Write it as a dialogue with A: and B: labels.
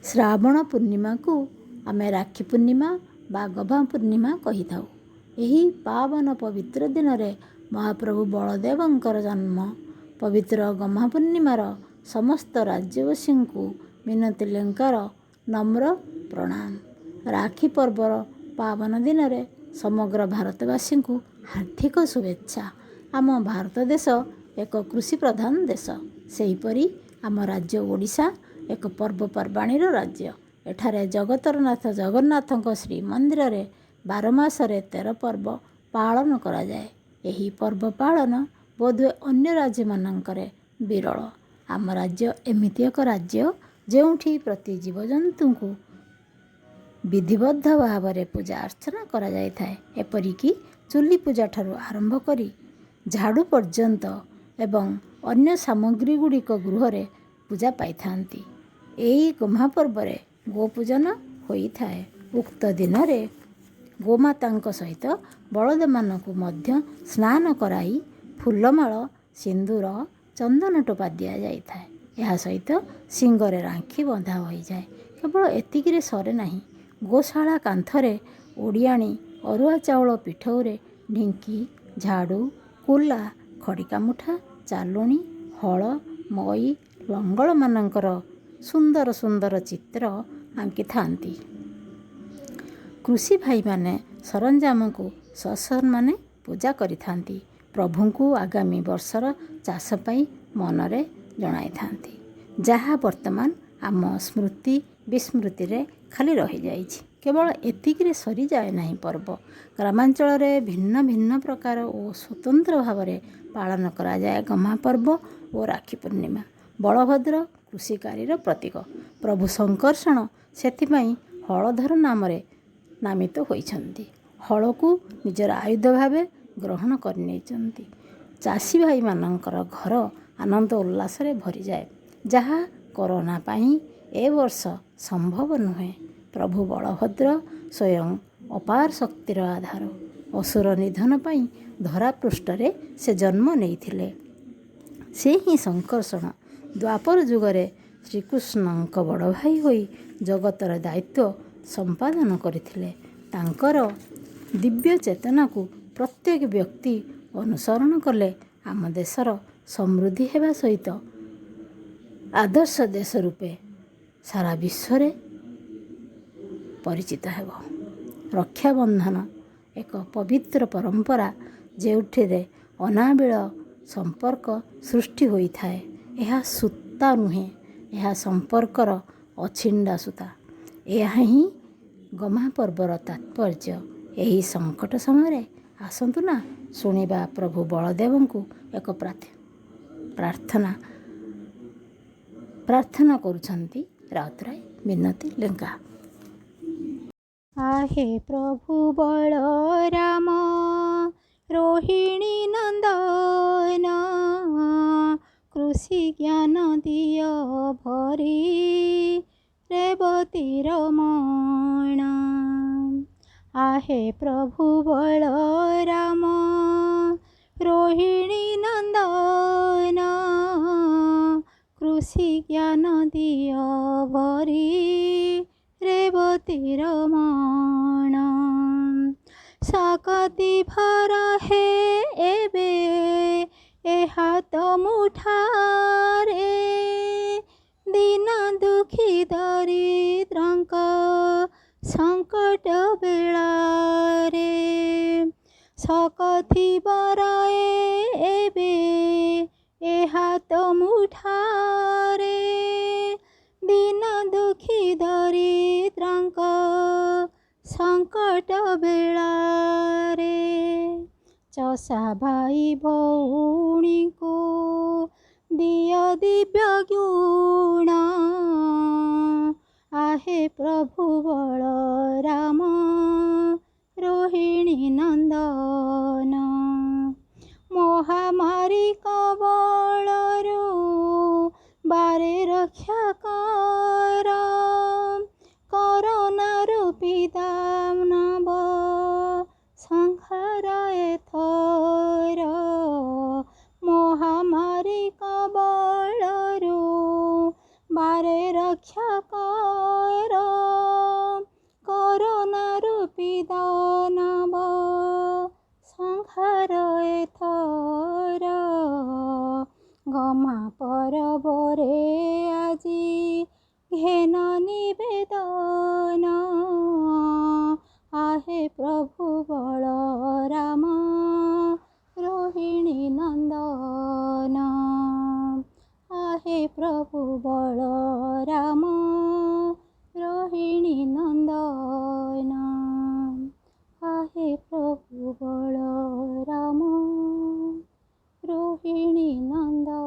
A: ଶ୍ରାବଣ ପୂର୍ଣ୍ଣିମାକୁ ଆମେ ରାକ୍ଷୀ ପୂର୍ଣ୍ଣିମା ବା ଗହ୍ମା ପୂର୍ଣ୍ଣିମା କହିଥାଉ। ଏହି ପାବନ ପବିତ୍ର ଦିନରେ ମହାପ୍ରଭୁ ବଳଦେବଙ୍କର ଜନ୍ମ। ପବିତ୍ର ଗହ୍ମା ପୂର୍ଣ୍ଣିମାର ସମସ୍ତ ରାଜ୍ୟବାସୀଙ୍କୁ ମିନତୀ ଲେଙ୍କାର ନମ୍ର ପ୍ରଣାମ। ରାକ୍ଷୀ ପର୍ବର ପାବନ ଦିନରେ ସମଗ୍ର ଭାରତବାସୀଙ୍କୁ ହାର୍ଦ୍ଦିକ ଶୁଭେଚ୍ଛା। ଆମ ଭାରତ ଦେଶ ଏକ କୃଷି ପ୍ରଧାନ ଦେଶ। ସେହିପରି ଆମ ରାଜ୍ୟ ଓଡ଼ିଶା ଏକ ପର୍ବପର୍ବାଣୀର ରାଜ୍ୟ। ଏଠାରେ ଜଗତର ନାଥ ଜଗନ୍ନାଥଙ୍କ ଶ୍ରୀମନ୍ଦିରରେ 12 ମାସରେ 13 ପର୍ବ ପାଳନ କରାଯାଏ। ଏହି ପର୍ବ ପାଳନ ବୋଧହୁଏ ଅନ୍ୟ ରାଜ୍ୟମାନଙ୍କରେ ବିରଳ। ଆମ ରାଜ୍ୟ ଏମିତି ଏକ ରାଜ୍ୟ, ଯେଉଁଠି ପ୍ରତି ଜୀବଜନ୍ତୁଙ୍କୁ ବିଧିବଦ୍ଧ ଭାବରେ ପୂଜା ଅର୍ଚ୍ଚନା କରାଯାଇଥାଏ। ଏପରିକି ଚୁଲି ପୂଜାଠାରୁ ଆରମ୍ଭ କରି ଝାଡ଼ୁ ପର୍ଯ୍ୟନ୍ତ ଏବଂ ଅନ୍ୟ ସାମଗ୍ରୀ ଗୁଡ଼ିକ ଗୃହରେ ପୂଜା ପାଇଥାନ୍ତି। ଏହି ଗହ୍ମା ପର୍ବରେ ଗୋପୂଜନ ହୋଇଥାଏ। ଉକ୍ତ ଦିନରେ ଗୋମାତାଙ୍କ ସହିତ ବଳଦମାନଙ୍କୁ ମଧ୍ୟ ସ୍ନାନ କରାଇ ଫୁଲମାଳ, ସିନ୍ଦୁର, ଚନ୍ଦନ ଟୋପା ଦିଆଯାଇଥାଏ। ଏହା ସହିତ ଶିଙ୍ଗରେ ରାକ୍ଷୀ ବନ୍ଧା ହୋଇଯାଏ। କେବଳ ଏତିକିରେ ସରେ ନାହିଁ, ଗୋଶାଳା କାନ୍ଥରେ ଓଡ଼ିଆଣୀ ଅରୁଆ ଚାଉଳ ପିଠଉରେ ଢିଙ୍କି, ଝାଡ଼ୁ, କୁଲା, ଖଡ଼ିକା ମୁଠା, ଚାଲୁଣି, ହଳ, ମଇ, ଲଙ୍ଗଳମାନଙ୍କର ସୁନ୍ଦର ସୁନ୍ଦର ଚିତ୍ର ଆଙ୍କିଥାନ୍ତି। କୃଷି ଭାଇମାନେ ସରଞ୍ଜାମକୁ ସସମ୍ମାନେ ପୂଜା କରିଥାନ୍ତି। ପ୍ରଭୁଙ୍କୁ ଆଗାମୀ ବର୍ଷର ଚାଷ ପାଇଁ ମନରେ ଜଣାଇଥାନ୍ତି, ଯାହା ବର୍ତ୍ତମାନ ଆମ ସ୍ମୃତି ବିସ୍ମୃତିରେ ଖାଲି ରହିଯାଇଛି। କେବଳ ଏତିକିରେ ସରିଯାଏ ନାହିଁ ପର୍ବ। ଗ୍ରାମାଞ୍ଚଳରେ ଭିନ୍ନ ଭିନ୍ନ ପ୍ରକାର ଓ ସ୍ୱତନ୍ତ୍ର ଭାବରେ ପାଳନ କରାଯାଏ ଗହ୍ମା ପର୍ବ ଓ ରାକ୍ଷୀ ପୂର୍ଣ୍ଣିମା। ବଳଭଦ୍ର କୃଷିକାରୀର ପ୍ରତୀକ। ପ୍ରଭୁ ଶଙ୍କର୍ଷଣ ସେଥିପାଇଁ ହଳଧର ନାମରେ ନାମିତ ହୋଇଛନ୍ତି। ହଳକୁ ନିଜର ଆୟୁଧ ଭାବେ ଗ୍ରହଣ କରିନେଇଛନ୍ତି। ଚାଷୀ ଭାଇମାନଙ୍କର ଘର ଆନନ୍ଦ ଉଲ୍ଲାସରେ ଭରିଯାଏ, ଯାହା କରୋନା ପାଇଁ ଏ ବର୍ଷ ସମ୍ଭବ ନୁହେଁ। ପ୍ରଭୁ ବଳଭଦ୍ର ସ୍ୱୟଂ ଅପାର ଶକ୍ତିର ଆଧାର। ଅସୁର ନିଧନ ପାଇଁ ଧରାପୃଷ୍ଠରେ ସେ ଜନ୍ମ ନେଇଥିଲେ। ସେ ହିଁ ଶଙ୍କର୍ଷଣ। ଦ୍ୱାପର ଯୁଗରେ ଶ୍ରୀକୃଷ୍ଣଙ୍କ ବଡ଼ ଭାଇ ହୋଇ ଜଗତର ଦାୟିତ୍ୱ ସମ୍ପାଦନ କରିଥିଲେ। ତାଙ୍କର ଦିବ୍ୟ ଚେତନାକୁ ପ୍ରତ୍ୟେକ ବ୍ୟକ୍ତି ଅନୁସରଣ କଲେ ଆମ ଦେଶର ସମୃଦ୍ଧି ହେବା ସହିତ ଆଦର୍ଶ ଦେଶ ରୂପେ ସାରା ବିଶ୍ୱରେ ପରିଚିତ ହେବ। ରକ୍ଷାବନ୍ଧନ ଏକ ପବିତ୍ର ପରମ୍ପରା, ଯେଉଁଥିରେ ଅନାବିଳ ସମ୍ପର୍କ ସୃଷ୍ଟି ହୋଇଥାଏ। ଏହା ସୂତା ନୁହେଁ, ଏହା ସମ୍ପର୍କର ଅଛିଣ୍ଡା ସୂତା। ଏହା ହିଁ ଗହ୍ମା ପର୍ବର ତାତ୍ପର୍ଯ୍ୟ। ଏହି ସଙ୍କଟ ସମୟରେ ଆସନ୍ତୁ ନା ଶୁଣିବା ପ୍ରଭୁ ବଳଦେବଙ୍କୁ ଏକ ପ୍ରାର୍ଥନା। ପ୍ରାର୍ଥନା କରୁଛନ୍ତି ରାଉତରାୟ ମିନତୀ ଲେଙ୍କା।
B: ଆହେ ପ୍ରଭୁ ବଳରାମ, ରୋହିଣୀ ନନ୍ଦନ, କୃଷି ଜ୍ଞାନ ଦିଅ ଭରି ରେବତୀ ରମଣ। ଆହେ ପ୍ରଭୁ ବଳରାମ, ରୋହିଣୀ ନନ୍ଦନ, କୃଷି ଜ୍ଞାନ ଦିଅ ଭରି ରେବତୀ ରମଣ। ଶକତି ଭର ହେ ଏବେ ଏ ହାତ ମୁଠାରେ, ଦିନ ଦୁଃଖୀ ଦରିଦ୍ରଙ୍କ ସଙ୍କଟ ବେଳାରେ। ଶକତି ବର ଏବେ ଏ ହାତ ମୁଠାରେ, ଦିନ ଦୁଃଖୀ ଦରିଦ୍ରଙ୍କ ସଙ୍କଟ ବେଳାରେ। ଚଷା ଭାଇ ଭଉଣୀଙ୍କୁ ଦିଅ ଦିବ୍ୟ ଗୁଣ, ଆହେ ପ୍ରଭୁ ବଳରାମ, ରୋହିଣୀ ନନ୍ଦନ। ମହାମାରୀ କବଳରୁ ବାରେ ରକ୍ଷା କର, କରୋନା ରୂପୀ ଦାନବ ସଂହାର ଏଥର। ମହାମାରୀ କବଳରୁ ବାରେ ରକ୍ଷା କର, ଗହ୍ମା ପରବରେ ଆଜି ଘେନ ନିବେଦନ। ଆହେ ପ୍ରଭୁ ବଳରାମ ରୋହିଣୀ ନନ୍ଦନ। ଆହେ ପ୍ରଭୁ ବଳରାମ ରୋହିଣୀ ନନ୍ଦନ। ଆହେ ପ୍ରଭୁ ବଳରାମ ରୋହିଣୀ ନନ୍ଦନ।